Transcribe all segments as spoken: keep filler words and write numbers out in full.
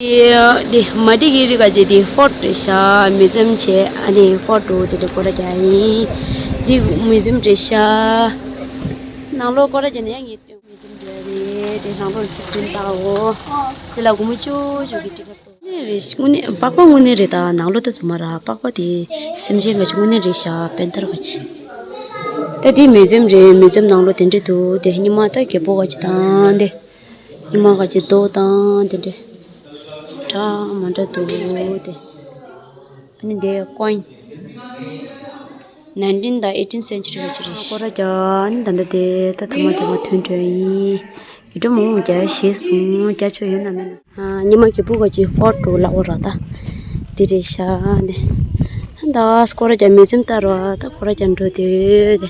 དེ་མ་འགྲིག་གི་རིགས་ག་ཅིག་དེ་ཧྥོར་རེད་ཤག་མིའུ་ཛིམ་བྱས། ཨ་ནི་ཧྥོར་དུ་དེ་འདྲ་སྐོར་ར་རྒྱག་ཡིན། འདི་མིའུ་ཛིམ་རེད་ཤག་ནང་ལོགས་སྐོར་ར་རྒྱག་ན་ཡང་ངས་སྟོན། མིའུ་ཛིམ་འདྲ་རེད། དེ་ནང་ལོགས་ལ་ཆུ་ཆེན་བཏགས་འོ། དེ་ལ་སྒོར་མོ་བཅུ་བཅུ་གི་ཊི་ཀེ་ཊི་ཏོ། དངོས་གནས་རེད། དངོས་གནས་པགས་པ་དངོས་གནས་རེད། ད་ནང་ལོགས་ད་ཚུར་མ་ར་པགས་པ་དེ་སེམས་ཅན་ག་ཅིག་དངོས་གནས་རེད་ཤག་པན་ཐར་ག་ཅིག་ད་དེ་མིའུ་ཛིམ་རེད། མིའུ་ཛིམ་ནང་ལོགས་དེ་འདྲ་འདུག་དེ་སྔོན་མ་ད་རྒད་པོ་ག་ཅིག་དང་དེ། ཉི་མ་ག་ཅིག་རྡོ་དང་དེ་འདྲ། འདྲ་མ་འདྲ་འདུག་དེ། ཨ་ནི་དེ་ཀོའིན། ནའིན་ཊིན་དང་ཨེ་ཊིན་སེན་ཅུ་རི་ག་ཅིག་རེད། སྐོར་ར་རྒྱག་ཨ་ནི་ད་ལྟ་དེ་ད་ཐ་མ་དེ་མ་ཐོན་འགྲོ་ཡིན། ཡུལ་སྒྲོལ་མ་འོང་རྒྱག་ཞེས་གསུངས། རྒྱག་ཆོག་ཡོད་ན་མེད་ན། ཨ་ཉི་མ་རྒད་པོ་ག་ཅིག་ཧྥོར་དུ་ལབ་པ་ར་ད། དེ་རེད་ཤག་ནི། ད་སྐོར་ར་རྒྱག་མིའུ་ཛིམ་ལྟ་རོགས། ད་སྐོར་ར་རྒྱག་འགྲོ་དེ་དེ།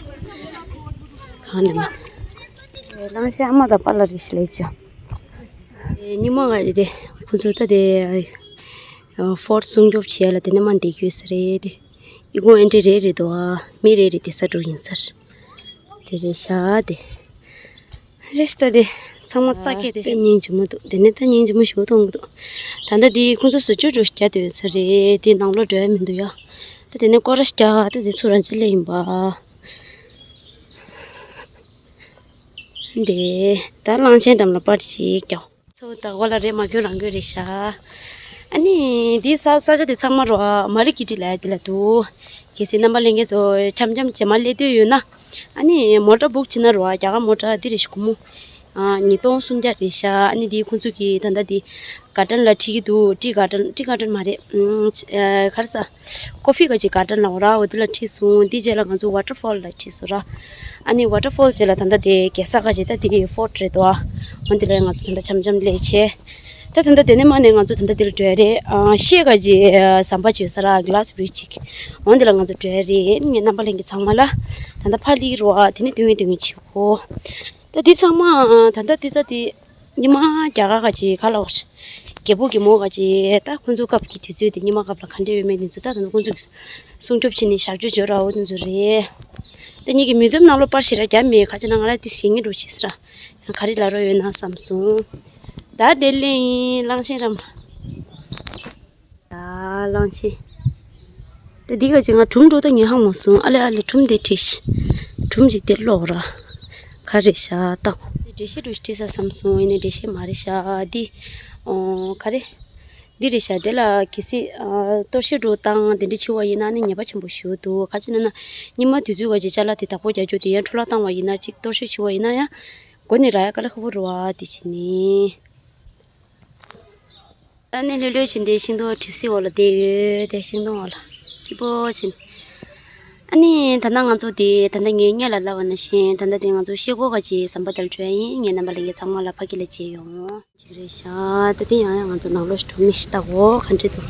གང་ནས་མ། གླང་ཆེན་ཨ་མ་དང་པཱ་ལགས་རེད་ཤག་ལས་ཅོ། ཉི་མ་ག་དེ་ཁོ་ཚོ་ད་དེ་ཧྥོར་སྲུང་སྐྱོབ་བྱེད་ཡ་ལ་དེ་ནས་མ་འདེགས་རྒྱུ་ས་རེད་དེ། ཨི་ཁུང་ཨེ་འདྲ་རེ་རེ་འདུག་ཨ། མི་རེ་རེ་དེ་ས་འགྲོ་ཡིན་ས་རེད། དེ་རེད་ཤག་དེ། རེད་ཤག་ད་དེ་ཚང་མ་རྩ་སྐྱེས་དེ་དཔེ་སྙིང་རྗེ་མོ་འདུག་དེ་ནས་ད་སྙིང་རྗེ་མོ་ཞིག་མཐོང་གི་འདུག་ད་ལྟ་དེ་ཁོ་ཚོ་ཟུར་ཅོ་འགྲོ་རྒྱག་དེ་ཡོད་ས་རེད། དེ་ནང་ལོགས་འགྲོ་ཡ་མི་འདུག་ཡ། ད་དེ་ནས་སྐོར་ར་རྒྱག་ད་དེ་ཚུར་རང་ཅི་ལས་ཡིན་པ། འདི། ད་གླང་ཆེན་འགྲམ་ལ་པར་ཅིག་རྒྱག་ཚོ་ད་གོ་ལ་རེད། མ་གྱོན་རང་གྱོན་རེད་ཤག་ཨ་ནི་འདི་ས་ས་ཆ་དེ་ཚང་མ་རོ་མ་རི་ཀི་ཏི་ལ་དེ་ལ་འདུག་གལ་སྲིད་རྣམ་པ་ལྷན་རྒྱས་ཚོ་འཆམ་འཆམ་བྱེད་མ་སླེབས་འདོད་ཡོད་ན། ཨ་ནི་མོ་ཊ་བུག་བྱེད་ན་རོ་རྒྱ་གར་མོ་ཊ་འདི་རེད་ཤག་སྒོར་མོ་ཨ་ཉིས་སྟོང་སུམ་བརྒྱ་རེད་ཤག་ཨ་ནི་འདི་ཁོང་ཚོ་གི་ད་ལྟ་འདི་གར་ཌན་ལ་ཁྲིད་ཀྱི་འདུག་ཏི་གར་ཌན། ཏི་གར་ཌན་མ་རེད། ཨ་ག་རེ་ཟ། ཀོ་ཕི་ག་ཅིག་གར་ཌན་ལ་འོ་ར་འོ་དེ་ལ་ཁྲིད་སོང་། དེ་རྗེས་ལ་ང་ཚོ་ཝ་ཊར་ཕོལ་ལ་ཁྲིད་སོང་ར། ཨ་ནི་ཝ་ཊར་ཕོལ་རྗེས་ལ་ད་ལྟ་དེ་རྒྱལ་ས་ག་ཅིག་ད་དེ་ཧྥོར་རེད་དོ། འོ་དེ་ལ་ང་ཚོ་ད་ལྟ་འཆམ་འཆམ་སླེབས་བྱས། ད་ད་ལྟ་དེ་ནས་མ་ནས་ང་ཚོ་ད་ལྟ་དེ་ལ་འགྲོ་ཡ་རེད། ཨ་ཤེལ་ག་ཅིག་ཟམ་པ་ཅིག་ཡོད་ས་ར་གི་ལཱ་སི་བི་རི་ཇི་ཅིག་འོ་དེ་ལ་ང་ཚོ་འགྲོ་ཡ་རེད། ངས་རྣམ་པ་ལྷན་རྒྱས་ཚང་མ་ལ་ད་ལྟ་ཕར་སླེབས་རོགས། དེ་ནས་སྟོན་གི་སྟོན་གི་བྱེད་གོ་ད་དེ་ཚང་མ་ད་ལྟ་དེ་ད་དེ། ཉི་མ་རྒྱ་གར་ག་ཅིག་ག་ལ་བར། རྒད་པོ་རྒད་མོ་ག་ཅིག་ད་ཁོང་ཚོ་སྐབས་ཀྱི་དུས་ཚོད་དེ་ཉི་མ་སྐབས་ལ་ག་འདྲ་ཡོད་མེད་དེ་ཚོ་ད་ད་ཁོང་ཚོ་གི་སྲུང་སྐྱོབ་བྱེད་ནས་ཞབས་ཕྱི་བྱོས་ར་འོ་དེ་ཚོ་རེད། ད་ངེད་ཀྱི་མིའུ་ཛིམ་ནང་ལོགས་པར་ཞེ་དྲག་རྒྱབ་མེད། ག་ཅི་ན་ང་ལ་དེ་ཞེ་ངེས་འགྲོ་བྱེད་ས་ར། ཡང་ག་རེ་ལབ་རོགས་ཡོད་ན་བསམ་སོང་། ད་དེ་ལས་ཡིན་གླང་ཆེན་རམ། ད་གླང་ཆེན། ད་འདི་ག་ཅིག་ང་གྲུམ་འགྲོ་ད་ངས་ཧ་མ་སོང་། ཨ་ལེ་ཨ་ལེ་གྲུམ་དེ་ཁྲིད་ཤི། གྲུམ་ཅིག་དེ་ལོག་ར། ག་རེ་ཤ་ཏང་། འདི་འགྲེལ་བཤད་འགྲོ་ཤི་ཁྲིད་ས་བསམ་སོང་། ཡིན་ནའི་འགྲེལ་བཤད་མ་རེད་ཤ་འདི། ཨོ་ག་རེ། འདི་རེད་ཤ་དེ་ལ་གལ་སྲིད་ཨ་གཏོར་བཤིག་འགྲོ་སྟངས་དེ་འདྲ་བྱེད་པ་ཡིན་ན་ནི་ཉེས་པ་ཆེན་པོ་ཞིག་འདུག་ག་ཅི་ན་ན་ཉི་མ་དུས་ཚོད་ག་ཅིག་ཅ་ལག་དེ་བདག་པོ་རྒྱག་རྒྱུ་དེ་ཡང་འཕྲོ་བརླག་བཏང་བ་ཡིན་ན་ཅིག་གཏོར་བཤིག་བྱེད་པ་ཡིན་ན་ཡང་མགོ་ནས་རག་ཡ་དཀའ་ལས་ཁག་པོ་རེད་བ་དེ་བྱས་ནས། ཨ་ནི་ལྷོད་ལྷོད་བྱས་ཏེ་ཤིང་སྡོང་གྲིབ་བསིལ་འོག་ལ་བསྡད་ཡོད་དེ་ཤིང་སྡོང་འོག་ལ་སྐྱིད་པོ་བྱས། ཨ་ནི་ད་ལྟ་ང་ཚོ་དེ་ད་ལྟ་ངས་སྔོན་ལ་ལབ་པ་ནང་བཞིན་ད་ལྟ་དེ་ང་ཚོ་ཤེལ་སྒོ་ག་ཅིག་ཟམ་པ་དེར་འགྲོ་ཡ་ཡིན། ངས་རྣམ་པ་ལྷན་རྒྱས་ཚང་མ་ལ་ཕ་གི་ལ་མཇལ་ཡོང་། ཅིག་རེད་ཤག་ད་དེ་ཡང་ཡང་ང་ཚོ་ནང་ལོགས་ཤིག་འགྲོ་མི་ཤི་ད་འོ་ག་འདྲ་འདུག་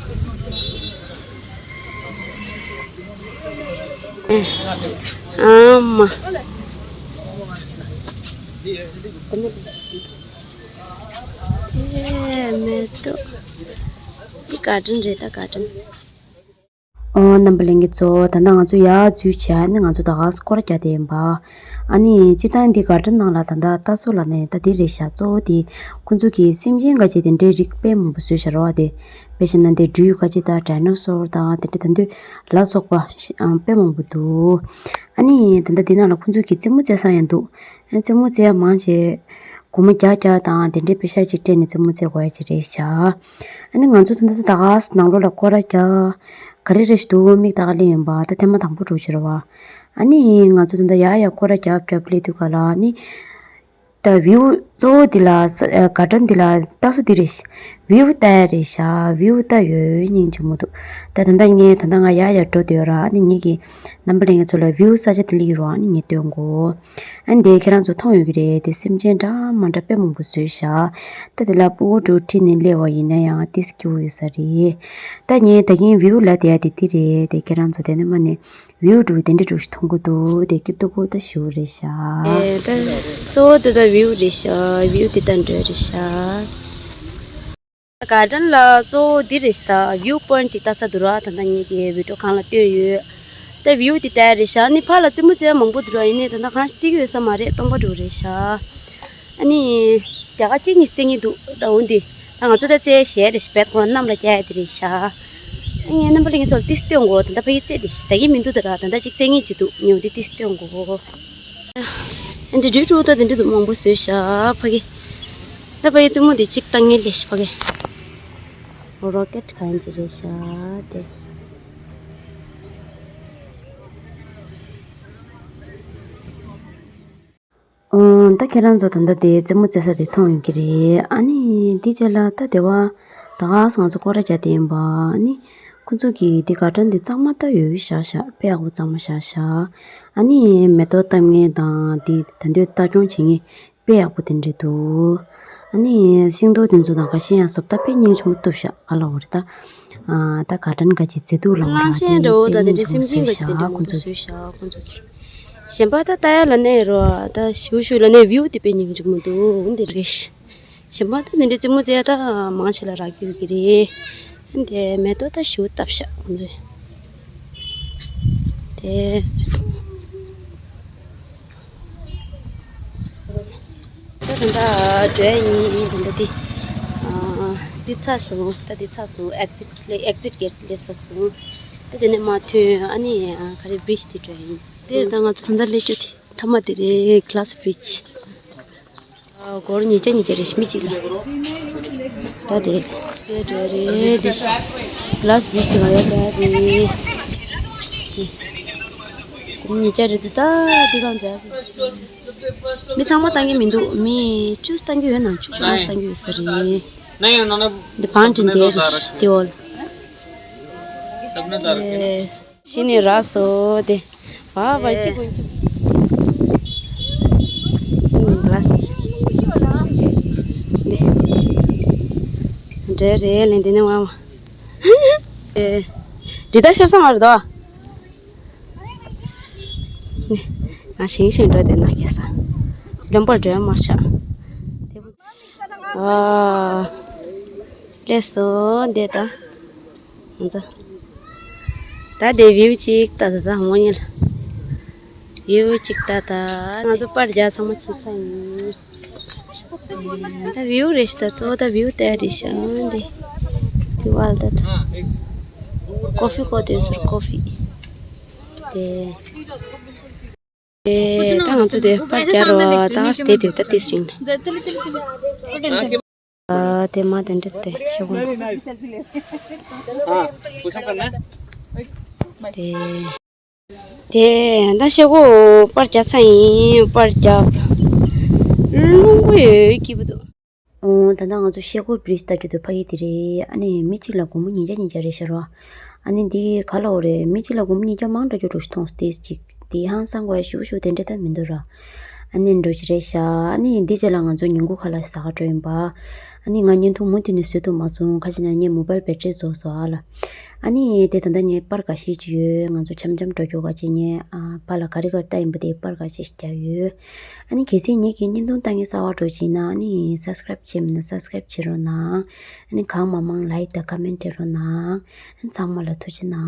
ཨ་མ། ཨེ་མེད་དོ། འདི་གར་ཌན་རེད་ད་གར་ཌན། ཨོ་རྣམ་པ་ལྷན་རྒྱས་ཚོ་ད་ལྟ་ང་ཚོ་ཡར་འཛུལ་བྱས་ཨ་ནི་ང་ཚོ་ད་ག་སྐོར་རྒྱག་བསྡད་ཡིན་པ། ཨ་ནི་སྤྱིར་བཏང་འདི་གར་ཌན་ནང་ལ་ད་ལྟ་ལྟ་སོ་ལ་ནས་ད་འདི་རེད་ཤག་གཙོ་བོ་དེ་ཁོང་ཚོ་གི་སེམས་ཅན་ག་ཅིག་དེ་འདྲའི་རིགས་དཔེ་མང་པོ་བཟོས་བཞག་རེད་བ། དེ་དཔེ་བཞག་ན་དེ་སྦྲུལ་ག་ཅིག་དང་ཌའི་ནོ་སོར་དང་དེ་འདྲ་ད་འདོད་ལ་སོགས་པ་དཔེ་མང་པོ་འདུག་ཨ་ནི་ད་ལྟ་འདི་ནང་ལ་ཁོང་ཚོ་གི་རྩེད་མོ་རྩེ་ས་ཡང་འདུག་ཨ་རྩེད་མོ་རྩེ་ཡ་མང་ཆེ་སྒོར་མོ་བརྒྱ་བརྒྱ་དང་དེ་འདྲའི་པེ་ཤ་ཅིག་སྤྲད་ནས་རྩེད་མོ་རྩེ་དགོས་ཡ་ཅིག་རེད་ཤག་ཨ་ནི་ང་ཚོ་ད་ལྟ་ད་ག་ནང་ལོགས་ལ་སྐོར་ར་རྒྱག་ག་རེ་རེ་ཞིག་འདུག་མིག་ལྟ་ག་སླེབས་ཡིན་པ་ད་ཐེངས་མ་དང་པོ་འགྲོ་ཕྱིར་བ། ཨ་ནི་ང་ཚོ་ད་ལྟ་ཡར་ཡར་སྐོར་ར་རྒྱབ་རྒྱབ་སླེབས་དུས་ག་ལ་ཨ་ནི། ད་བིའུ་གཙོ་བོ་འདི་ལ་ས་ཨ་གར་ཌན་འདི་ལ་ལྟ་སོ་འདི་རེད་ཤག་བིའུ་ལྟ་ཡ་རེད་ཤག་བིའུ་ལྟ་ཡོད་སྙིང་རྗེ་མོ་འདུག་ད་ད་ལྟ་ངས་ད་ལྟ་ང་ཡར་ཡར་འགྲོ་བསྡད་ཡོད་ར། ཨ་ནི་ངེད་ཀྱི་རྣམ་པ་ལྷན་རྒྱས་ཚོ་ལ་བིའུ་ས་ཆ་དེ་སླེབས་ཡོད་ར། ཨ་ནི་ངས་སྟོན་གོ་ཨ་ནི་དེ་ཁྱེད་རང་ཚོ་མཐོང་ཡོད་ཀྱི་རེད། དེ་སེམས་ཅན་འདྲ་མ་འདྲ་དཔེ་མང་པོ་བཟོས་ཤག་ད་དེ་ལ་སྤུ་གུ་དྲུག་ཁྲིད་ནས་སླེབས་པ་ཡིན་ན་ཡང་ཏིས་སྐྱིད་པོ་ཡོད་ས་རེད། ད་ངས་ད་གིན་བིའུ་ལབ་བསྡད་ཡ་དེ་འདི་རེད། དེ་ཁྱེད་རང་ཚོ་དེ་ནས་མ་ནས་བིའུ་འདྲ་བོ་དེ་འདྲ་འདྲ་བོ་ཞིག་མཐོང་གི་འདུག་དེ་སྐྱིད་སྡུག་གོ་ད་ཞུ་རེད་ཤག་ཨེ་ད་གཙོ་བོ་དེ་ད་བིའུ་རེད་ཤག་བིའུ་དེ་ད་འདྲ་རེད་ཤག་གར་ཌན་ལ་གཙོ་བོ་འདི་རེད་ཤག་ད་བིའུ་པོའིན་ཊི་ཅིག་ལྟ་ས་འདུག་ར། ད་ལྟ་ངེད་ཀྱི་བི་ཌིའོ་སྒང་ལ་སྟོན་ཡོད། ད་བིའུ་དེ་ལྟ་ཡ་རེད་ཤག་ཨ་ནི་ཕར་ལ་རྩེད་མོ་རྩེ་ཡ་མང་པོ་འདུག་ར། ཡིན་ནའི་ད་ལྟ་གང་ཞིག་རྩེ་གི་ཡོད་ས་མ་རེད། སྟོང་པ་འདྲ་བོ་རེད་ཤག་ཨ་ནི་རྒྱ་གར་གཅིག་གཉིས་རྩེ་གི་འདུག་ད་འོ་འདི་ ད་ང་ཚོ་ད་རྩེད་གཞས་རེ་ཞིག་བེད་ཁོ་གནམ་ལ་བཀྱག་ཡ་དེ་རེད་ཤག་ཨ་ངས་རྣམ་པ་ལྷན་རྒྱས་ཚོ་ལ་ཏིས་སྟོན་གོ། ད་ལྟ་ཕ་གི་རྩེད་དེ་ཞིག་ད་གི་མི་འདུག་ད་ར། ད་ལྟ་ཅིག་རྩེད་ངེས་ཅིག་འདུག་ངས་འོ་དེ་ཏིས་སྟོན་གོ། ཨ་འདྲེ་འདྲེ་ཀྲུ་ད་དེ་འདྲ་ཚོ་མང་པོ་བཟོས་ཤག་ཕ་གི། ད་ཕ་གི་རྩེད་མོ་དེ་གཅིག་བཏང་ངེས་ལས་ཤིག་ཕ་གི། རོ་ཀེད་གང་ཅི་རེད་ཤག་དེ། ཨོ། ད་ཁྱེད་རང་ཚོ་ད་ལྟ་དེ་རྩེད་མོ་རྩེ་ས་དེ་མཐོང་ཡོད་ཀྱི་རེད། ཨ་ནི་འདི་རྗེས་ལ་ད་དེ་བ་ད་ག་སང་ང་ཚོ་སྐོར་ར་རྒྱག་དེ་ཡིན་པ། ཨ་ནི་ཁོ་ཚོ་གི་དེ་གར་ཊན་དེ་གཙང་མ་ད་ཡོད་ཤག་ཤག་དཔེ་ཡག་པོ་གཙང་མ་ཤག་ཤག་ཨ་ནི་མེ་ཏོག་བཏབ་མཁན་དང་དེ་ད་འདོད་ལྟ་སྐྱོང་བྱེད་མཁན་དཔེ་ཡག་པོ་དེ་འདྲ་འདུག་ཨ་ནི་ཤིང་ཏོག་དེ་ཚོ་དང་ཁ་ཤས་ཡང་བཟོ་ལྟ་དཔེ་སྙིང་རྗེ་མོ་བཏུབ་ཤག་ག་ལ་འོ་རེད་ད། ཨ་ད་གར་ཊན་ག་ཅིག་མཛེས་སྡུག་ལ་འོ་ར་གླང་ཆེན་འདྲ་བོ་ད་དེ་འདྲའི་སེམས་ཅན་ག་ཅིག་དེ་འདྲ་མང་པོ་བཟོས་ཤག་ཁོ་ཚོ་གིས། གཞན་པ་ད་ལྟ་ཡ་ལ་གནས་རོ། ད་ཞུ་ཞུ་ལ་གནས་བིའུ་དེ་དཔེ་སྙིང་རྗེ་མོ་འདུག་འདི་རེད། གཞན་པ་ད་འདི་འདྲའི་རྩེད་མོ་རྩེ་ཡ་ད་མང་ཆེ་ལ་རག་གི་ཡོད་ཀྱི་རེད། འདི་མེ་ཏོག་ད་ཞུ་བཏབ་ཤག་ཁོ་ཚོས། དེ། ད་ད་ད་འགྲོ་ཡ་ཡིན། ད་ད་འདི། ཨ་འདི་ཚར་སོང་། ད་འདི་ཚར་སོང་། ཨེག་ཛིཊ་ལས་ཨེག་ཛིཊ་གེཊ་ལས་ཚར་སོང་། ད་དེ་ནས་མར་ཐོན། ཨ་ནི་ཨ་ག་རེ་བི་རི་ཇི་དེ་འགྲོ་ཡ་ཡིན། དེ་ད་ང་ཚོ་ད་ལྟ་སླེབས་རྒྱུ་དེ་མཐའ་མ་དེ་རེད། གྷི་ལ་སི་བི་རི་ཇི། ཨ་སྒོར་ཉིས་བརྒྱ་ཉིས་བརྒྱ་རེད་མི་གཅིག་ལ། ད་དེ་དེ་འགྲོ་རེད། དེ་གྷི་ལ་སི་བི་རི་ཇི་དེ་ག་ཡོད་ད་དེ། སྒོར་ཉིས་བརྒྱ་རེད་འདུག་ད་འདི་གང་མཛད་སོང་། མི་ཚང་མ་བཏང་གི་མི་འདུག་མི་བཅུ་བཏང་གི་ཡོད་ན་བཅུ་བཅོ་ལྔ་བཏང་གི་ཡོད་ས་རེད། འདི་བང་ཏིན་དེ་རེད་དེ་འོ་ལ། ཨེ། གཞི་ནས་རག་སོང་དེ། བ་བར་གཅིག་གོན་གཅིག་ཨུམ་གྷི་ལ་སི། དེ། འདྲེ་རེད་ལན་དེ་ནས་ང་མ། ཨེ། འདི་ད་ཤར་ས་མ་རེད་དོ། ནི། ང་ཞིང་ཞིང་འགྲོ་དེ་ན་གེ་ས། ལམ་བར་འགྲོ་ཡ་མ་ཆགས། དེ། ཨ། སླེབས་སོང་དེ་ད། ང་ཚོ། ད་དེ་བིའུ་གཅིག་ལྟ་ད་ད་ཧོ་ཉིལ། བིའུ་གཅིག་ལྟ་ད། ང་ཚོ་པར་རྒྱག་ཚང་མ་ཕྱིན་ཚར་ཡིན། ད་བིའུ་རེད་ཤག་ད་གཙོ་བོ་ད་བིའུ་ལྟ་ཡ་རེད་ཤག་འདི། དེ་བ་ལ་ད་ད། ཀོ་ཧྥི་ཁོག་དེ་སོར་ཀོ་ཧྥི། དེ། ཨེ། ད་ང་ཚོ་དེ་པར་རྒྱག་རོགས། ད་དེ་དེ་ད་དེ་སྲིང་། ཨ་དེ་མ་དེ་འདྲ་དེ་ཤོག་གོ། དེ། དེ་ད་ཤོག་གོ། པར་རྒྱག་ས་ཡིན། པར་རྒྱག་རླུང་པོ་ཡོད་སྐྱིད་པོ་འདུག་ཨོ། ད་ལྟ་ང་ཚོ་ཤེལ་སྒོ་བི་རི་ཇི་ལྟ་རྒྱུ་དེ་ཕ་གི་དེ་རེད། ཨ་ནི་མི་གཅིག་ལ་སྒོར་མོ་ཉིས་བརྒྱ་ཉིས་བརྒྱ་རེད་ཤག་རོ། ཨ་ནི་འདི་ག་ལ་འོ་རེད། མི་གཅིག་ལ་སྒོར་མོ་ཉིས་བརྒྱ་མང་དྲགས་ཀྱི་འགྲོ་ཞིག་མཐོང་སོང་། དེ་ཅིག་དེ་ཧང་སང་དགོས་ཡ་ཞུ་ཞུ་དེ་འདྲ་ད་མི་འདུག་ར། ཨ་ནི་འགྲོ་ཞིག་རེད་ཤག་ཨ་ནི་འདི་རྗེས་ལ་ང་ཚོ་ཉིན་གུང་ཁ་ལག་ཟ་ག་འགྲོ་ཡིན་པ། ཨ་ནི་ང་བརྙན་ཐུང་མུ་མཐུད་ནས་བཟོ་ཐུབ་མ་སོང་། ཁ་ཅིག་ན་ངའི་མོ་བལ་བེ་ཊི་རི་རྫོགས་སོང་ཨ་ལ། ཨ་ནི་དེ་ད་ལྟ་ངས་པར་འགའ་ཤས་ཅིག་ཡོད། ང་ཚོ་འཆམ་འཆམ་འགྲོ་རྒྱུ་ག་ཅིག་ངས་ཨ་ཕ་ལ་ག་རེ་ག་རེ་ལྟ་ཡིན་པ་དེ་པར་འགའ་ཤས་ཤིག་རྒྱག་ཡོད། ཨ་ནི་གལ་སྲིད་ངེད་ཀྱི་བརྙན་ཐུང་ལྟ་མཁན་གསར་པ་འགྲོ་ཅིག་ཡིན་ན་ཨ་ནི་སབ་སི་ཀ་རེབ་བྱས་མེད་ན་སབ་སི་ཀ་རེབ་བྱེད་རོགས་གནང་། ཨ་ནི་གང་མང་མང་ལའིག་དང་ཀོ་མེན་ཊི་སྤྲད་རོགས་གནང་། ཨ་ནི་ཚང་མ་ལ་ཐུགས་རྗེ་གནང་།